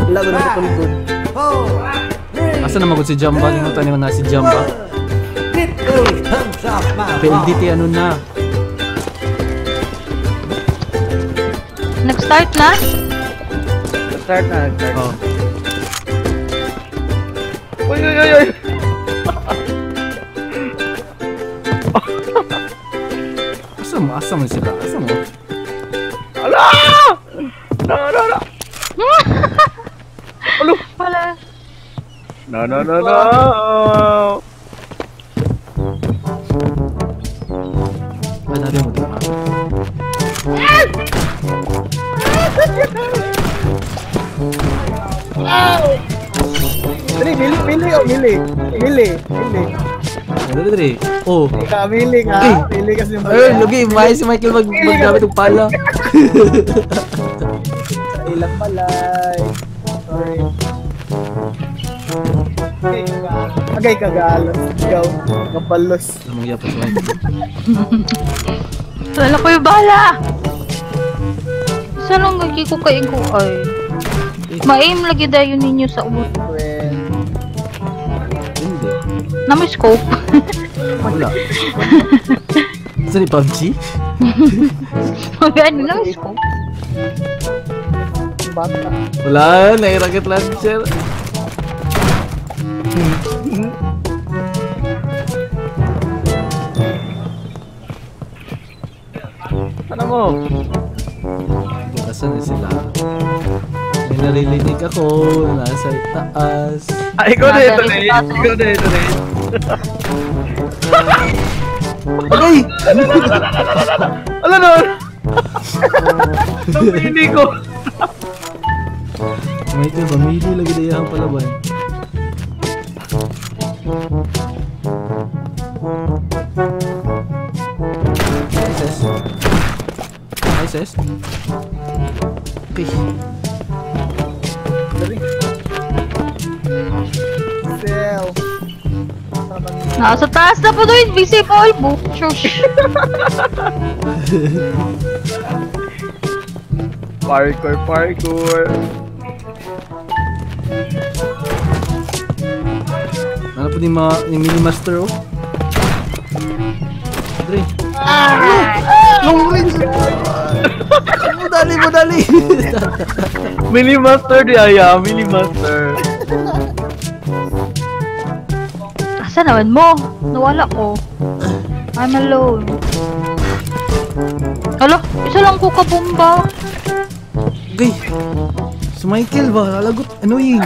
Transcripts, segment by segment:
Wala ko na tulgod. Asa na magod si Jamba? Limutan niyo na si Jamba. PLDT ano na? Nag-start na? Start na, start. Oh. Uy, uy, uy, uy! Asa mo? Asa mo sila? Asa mo? Ala! No, no, no! Alo! Wala. No, no, no, no! Ay, nari mo dito. Dali, mili, mili, oh, mili. Mili, mili. Dali, dali. Oh. Ika, mili ka. Mili kasi yung Ay, lugi. May si Michael maggamit og pala. Sa ilang balay. Sorry. Agay ka, galos. Ikaw, kapalos. Lamang yapon si Michael. Wala ko yung bala! Isa lang lagi ko kaigo ay. Ma-aim lagi dayon ninyo sa ulo. Hindi. Na may scope. Wala. Saan ni PUBG? Mag-ano na may scope. Bata. Wala, nai-rocket launcher. Ano mo? Bukasan na sila. May naririnig ako. Nasa itaas. Ah, ikaw na ito, Nate. Ikaw na ito, Nate. Agay! Ala nun! Napili ko! Michael, pamili lagi na yung palaban. Hi, sis. Hi, sis. Okay. Sel. Nasa taas na po doon, invisible! Shush! Parkour, parkour. Ano po ni mini master oh? Dre. Long range! Modali, modali! Mini master di aya, mini master. Asa naman mo? Nawala ko. I'm alone. Hala, isa lang ko kabomba. Okay. Si Michael ba? Lalagot. Annoying.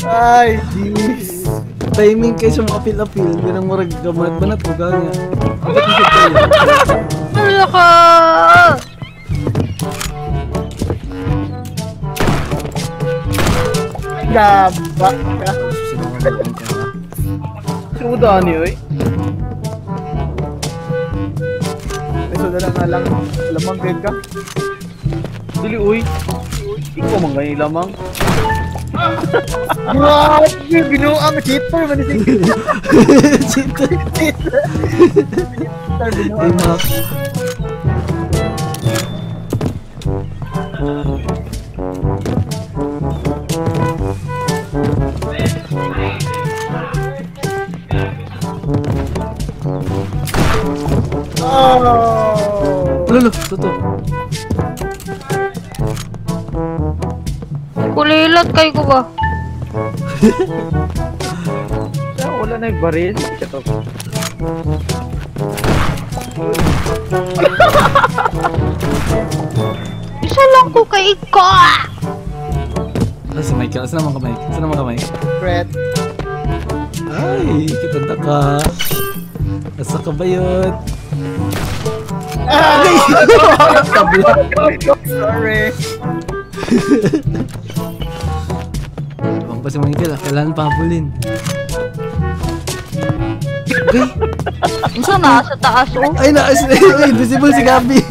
Ay, jeez. Timing kayo sa mga apil-apil. Ganang murag kamanat-banat ko ganya. Bakit kayo? Hala ka! Gaba ka. Suda ni oy. May suda na nga lang. Lamang din ka. Dili uy. Ikaw man gani lamang. Grabe! Binuang cheater man si Cheater. Cheater Hey, binuang. Mac. Oh! Lolo, totoo. Kulilat kayo ko ba? Wala na yung baril. Ito. Isa lang ko kay Iko! Ah, si Michael. Saan naman ka, Mike? Saan naman ka, Mike? Fred. Ay, kitanda ka. Asa ka ba yun? Ah! Tabla. Sorry. Abang pa si Michael, ah. Kailangan pahabulin. Okay. Isa na, sa taas oh. Ay, na, ay, invisible si Gabby.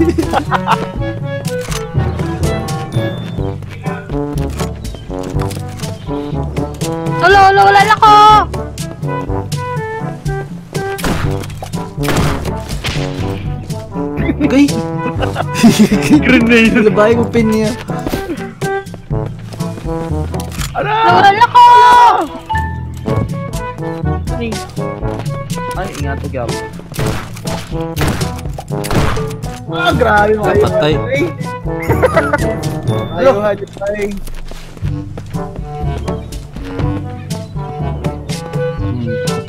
Wala, wala, wala na ko! Okay. Grenade. Labahin mo pin niya. Ala! Nawala ko! Ay, ingat ko gyap. Ah, grabe mo. Patay. Ayaw, ay.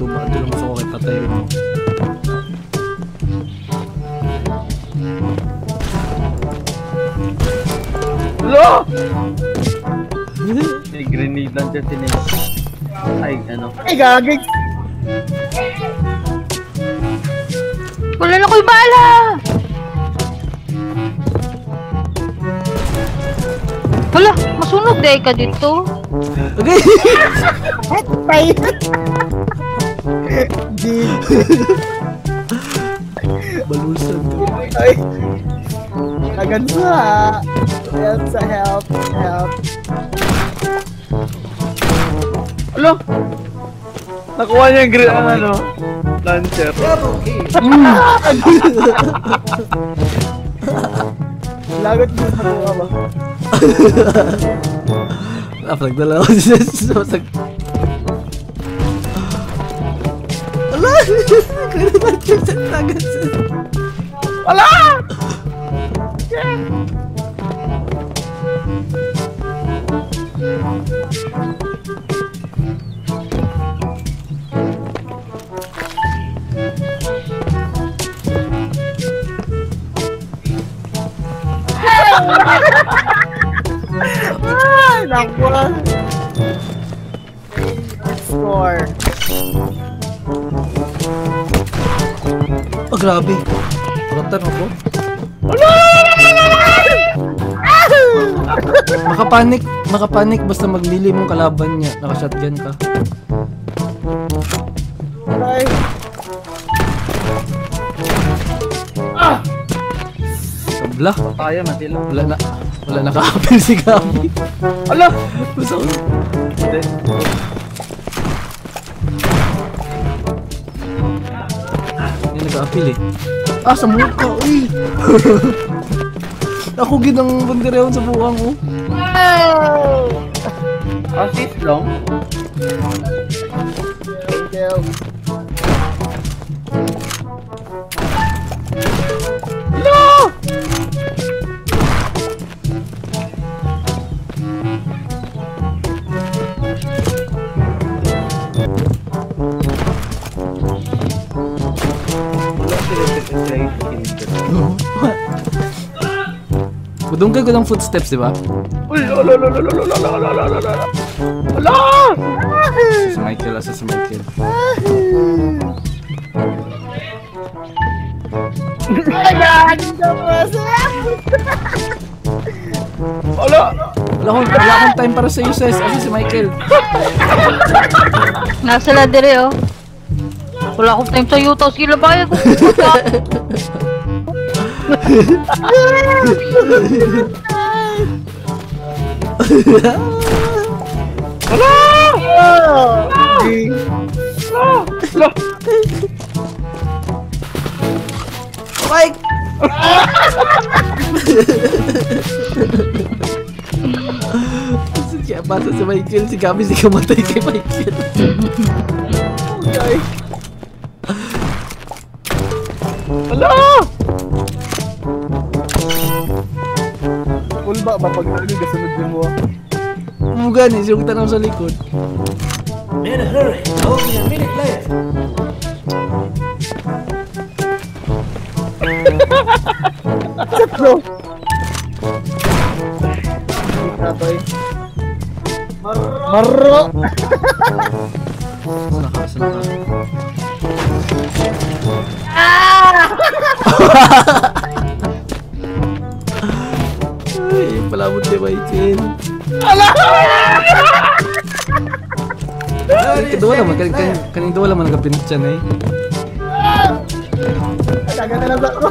Tuba, ito lang gusto ko kay patay mo. Lo! May grenade launcher sila. Ay, ano? Ay, gagig! Wala na ko'y bala! Wala, masunog dahil ka dito. Okay! Patay! G. Balusan to. Ay! Agansa! Help sa help! Help! Alo! Nakuha niya yung grenade, ano? Launcher. Lagot mo sa kuha ba? Ah, nagdala ako siya. Ala! Grenade launcher sa tagas. Ala! Ay! Nakuha! Score! Oh, grabe. Rotan ako. Makapanik, makapanik basta magmili mong kalaban niya. Naka-shotgun ka. Ay! Tabla. Kaya man sila. Wala na. Wala naka-apel si Gabi. Ala! Basta ko. Hindi. Hindi nag-apel eh. Ah, sa mukha. Uy! Ako ginang banderehon sa buwang oh. Assist lang. Thank you. No! Wala sila sa Madunggan ko ng footsteps, di ba? Uy, ala, ala, ala, ala, ala, ala, ala, ala, ala. Ala! Si Michael, asa si Michael. Ay, gagig ka pa! Ala! Wala akong time para sa iyo, sis. Asa si Michael? Nasa ladere oh. Wala akong time sa'yo, tapos kilabayan ko. Ala! G. Ala! Mike! Siya, basta si Michael, si Gabi, si kamatay kay Michael. Okay. Ala! Pulba ba pag naging kasunod din mo? Ano gani, siyang tanaw sa likod. In a hurry. Only a minute left. Tatlo! Tatoy. Marro! Saan ka? Saan ka? Ay, palabot ni Michael. Ala! Kaduwa naman, kaning duwa naman nagapinit siya na eh. Daga na lang ako.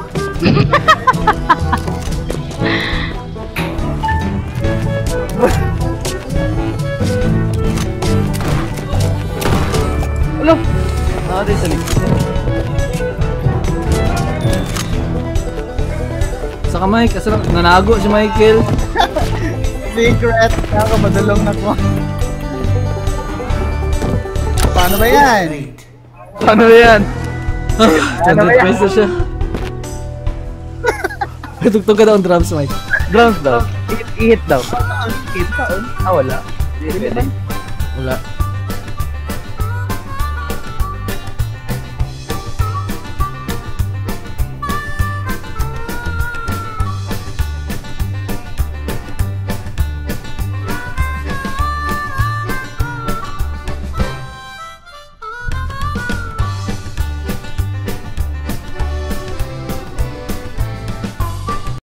Ala! Nakatay sa likod. Asa ka, Mike? Asa na? Nanago si Michael. Secret. Ako, madulong na ko. Paano ba yan? Eight. Paano yan? Ano ba 200 yan? pesos siya. May tugtog ka daw ang drums, Mike. Drums daw. Ihit daw. Taon? Ah, wala. Hindi pwede. Wala.